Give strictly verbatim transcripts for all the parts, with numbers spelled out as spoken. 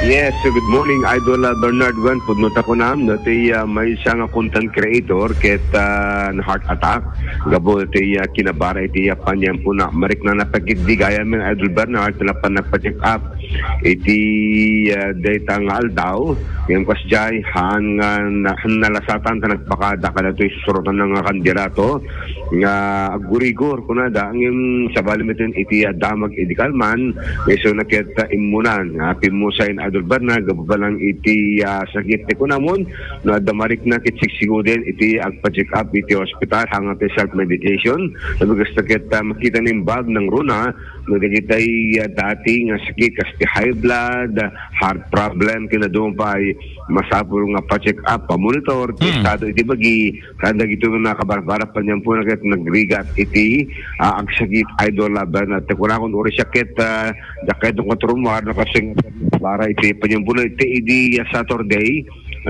Yes, so good morning, Idol, ah, Bernard. Wen, pudno ta kunam, no, ti, ah, maysa nga content creator ket, ah, na-heart attack. Gapu ti, ah, kinabara iti, ah, paniampona. Mariknana pay ket idi gayam, Idol Bernard, napan nagpa-check up iti, ah, dayta nga aldaw. Ngem kasdiay, haan nga na-, nalasatan ta nagpakada kadatoy susurotanna nga kandirato nga aggurigor kunada, ngem sabali met iti, ah, damag idi kalman, isu na ket, ah, immunan, ah, pimmusa in Idol Bernard, gapu pa lang iti, ah, sakit ti kunamon, no, adda marikna ket sigsiguden iti agpa-check up iti hospital, haan nga ti self-medication, no, kasta ket, ah, makita na imbag nangruna, no, dagitay, ah, dati nga sakit, kas ti high blood, heart problem, ken adu pay, masapul nga pa-check up, pa-monitor, ti Hmm. estado iti bagi, Kan dagitoy nga nakabarbara paniampona ket nagrigat iti, ah, agsakit, Idol, ah, Bernard. Ti kunakon, uray siak ket, ah, dakay ti katrumar, nakasing para iti paniampona iti idi, ah, Saturday,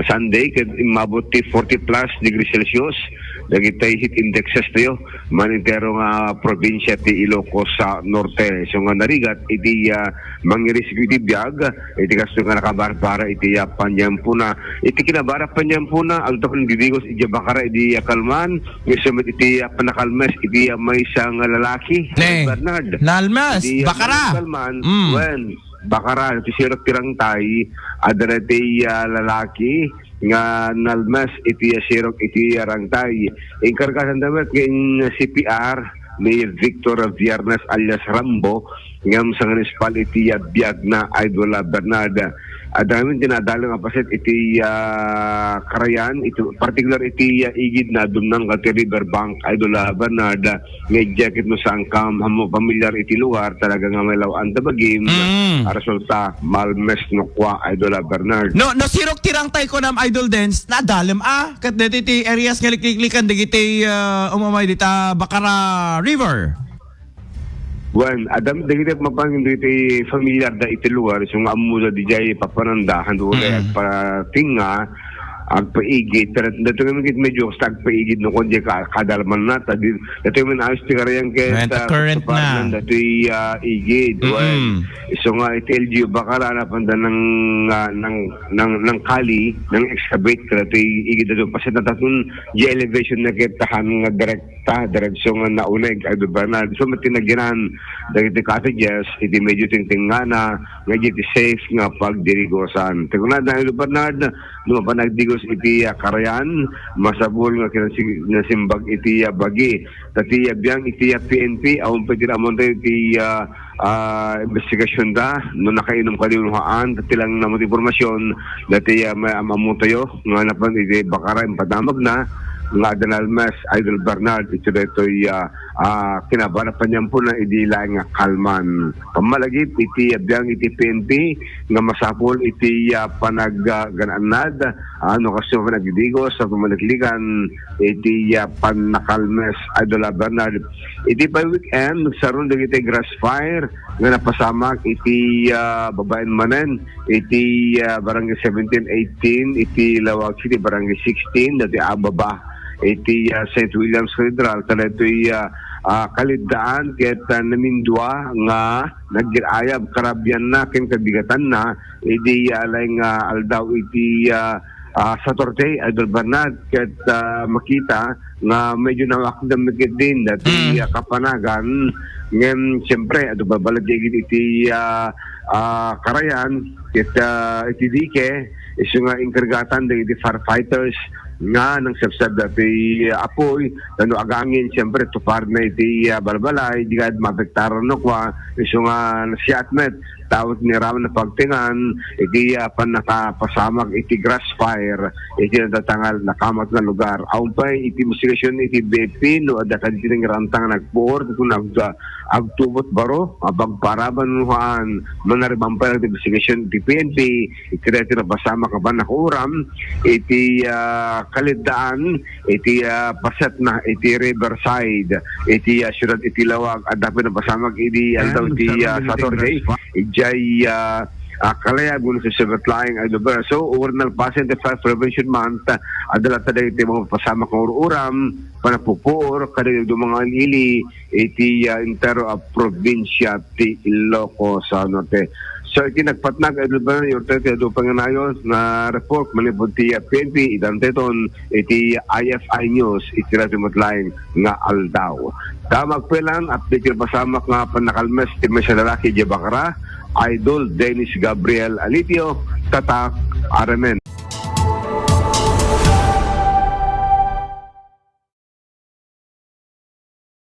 Sunday, ket immabot ti forty plus degree Celsius, dagiti heat indexes tayo, man entero nga probinsya ti Ilocos sa Norte. So nga narigat iti, ah, mangirisiko iti biag, iti kastoy nga nakabarbara iti, ah, paniampona. Iti kinabara paniampona, adda panagdidigos iti bakara idi, ah, kalman, isu met iti, ah, panakalmes iti, ah, maysa nga lalaki, Ne. Bernard. Nalmes, Iti, ah, bakara. Kalman, Mm. wen, bakara, iti sirok ti rangtay, adda iti, ah, lalaki nga nalmes iti, ah, sirok iti, ah, rangtay. Inkargatan da met ken C P R ni Victor Viernes alias Rambo, ngem sanganispan iti, ah, biagna, Idol, ah, Bernard. Adda ngamin ti nadalem a paset iti, ah, karayan, iti, partikular iti, ah, igid na dumnang iti riverbank, Idol, ah, Bernard, nga idiay ket no saan ka, ammo pamilyar iti lugar, talaga nga mailaw-an ta bagim, Mm. a resulta, malmes no kua, Idol, ah, Bernard. No, no, sirok ti rangtay kunam, Idol Dens, nadalem, ah, ket deti ti areas nga likliklikan dagiti, ah, umamay dita Bacara River. Wen, adam dagiti mapangan dagiti familiar da iti lugar, isu nga ammo da dijay papananda, han uray Mm. agpatinga, agpaigid, pero dagiti ngamin ket medyo kasta agpaigid no kon di ka-, kadalman na, ta di, dagiti ngamin ayos ti karayan ket, Wen, ta ah, current na. Dagiti, ah, igid, wen. Mm-mm. Isu nga iti L G U Bacara, napanda nang, ah, nang, nang, nang kali, nang excavate, kada ti igid da paset na tatun, di elevation na ket tahan nga direct ta, diretso nga nauneg, Idol Bernard. So, matinagiran, dagiti cottages, iti medyo tingtingngana, nga iti safe nga pagdirigosan. Ti kunada, Idol Bernard, no mapan nagdigos iti, ah, karayan, masapul nga kinasi-, nasimbag iti, ah, bagi. Ta ti, ah, biang iti, ah, P N P, awan pay ti amon tayo iti, ah, ah, investigasyon da, no nakainum kadi wenno haan, ti lang namot impormasyon, dati, ah, may amamutayo, nga napan iti Bacara, impadamag na, nga adda nalmes, Idol Bernard, iti daytoy, ah, ah, kinabara paniampona, idi laeng nga kalman. Pammalagip, iti abiang iti P N P, nga masapul, iti, ah, panag, ah, ganannad, ah, no kasto panagdidigos, sa pamaliklikan, iti, ah, panakalmes, Idol, ah, Bernard. Iti pay weekend, nagsaron dagiti grass fire nga napasamak iti, ah, babaen manen iti, ah, Barangay seventeen, eighteen, iti Laoag City, Barangay sixteen, dati ababa iti, ah, Saint William's Cathedral, kadaytoy, ah, ah, kaliddaan ket, ah, namindua nga nagir-ayab karabianna ken kabigatanna idi, ah, laeng nga aldaw iti, ah, ah, Saturday, Idol Bernard, ket, ah, makita nga medyo nawakdam met ketdin dati, Mm. ah, kapanagan. Ngem, siyempre, adu babalat igid iti, ah, ah, karayan, ket, ah, iti dike, isu nga inkargatan dagiti firefighters nga nangsepsep dati, ah, apoy, tano agangin, siyempre, tupar na iti, ah, balbalay, di ka mapektaran no kua, isu nga nasiat met, tawag ni Ram na pagtingan, iti, ah, pannakapasamak iti grass fire, iti natatangal nakamat nga lugar. Awan pay iti investigasyon iti B F P, no, adda kadi ti nangrantang nagpuor, kung nag-, agtubot baro, mapagparaban no haan, manariban pay iti investigasyon iti P N P, iti daytoy napasamak a pannakauram, iti, ah, kaliddaan, iti, ah, paset na, iti Riverside, iti, ah, siyudad iti Laoag, adda pay napasamak idi aldaw iti, ah, Saturday, ijay, ah, ah, Kalayab, wenno sa Sugat laeng, Idol Bernard. So, uray nalpasen ti Fire Prevention Month, ah, adda latta dagiti mapasamak nga ur-uram, panapupuor, kadagiti adu nga ili, iti, ah, entero a probinsya ti Ilocos Norte. So, iti nagpatnag, Idol Bernard, iti adu panganayon nga report manipud ti P N P, idanteton iti I F I News, iti radyo met laeng nga aldaw. Damag pelan, update ti pasamak nga panakalmes ti maysa lalaki, di bakara, Idol Dennis Gabriel Alipio, Tatak, R M N.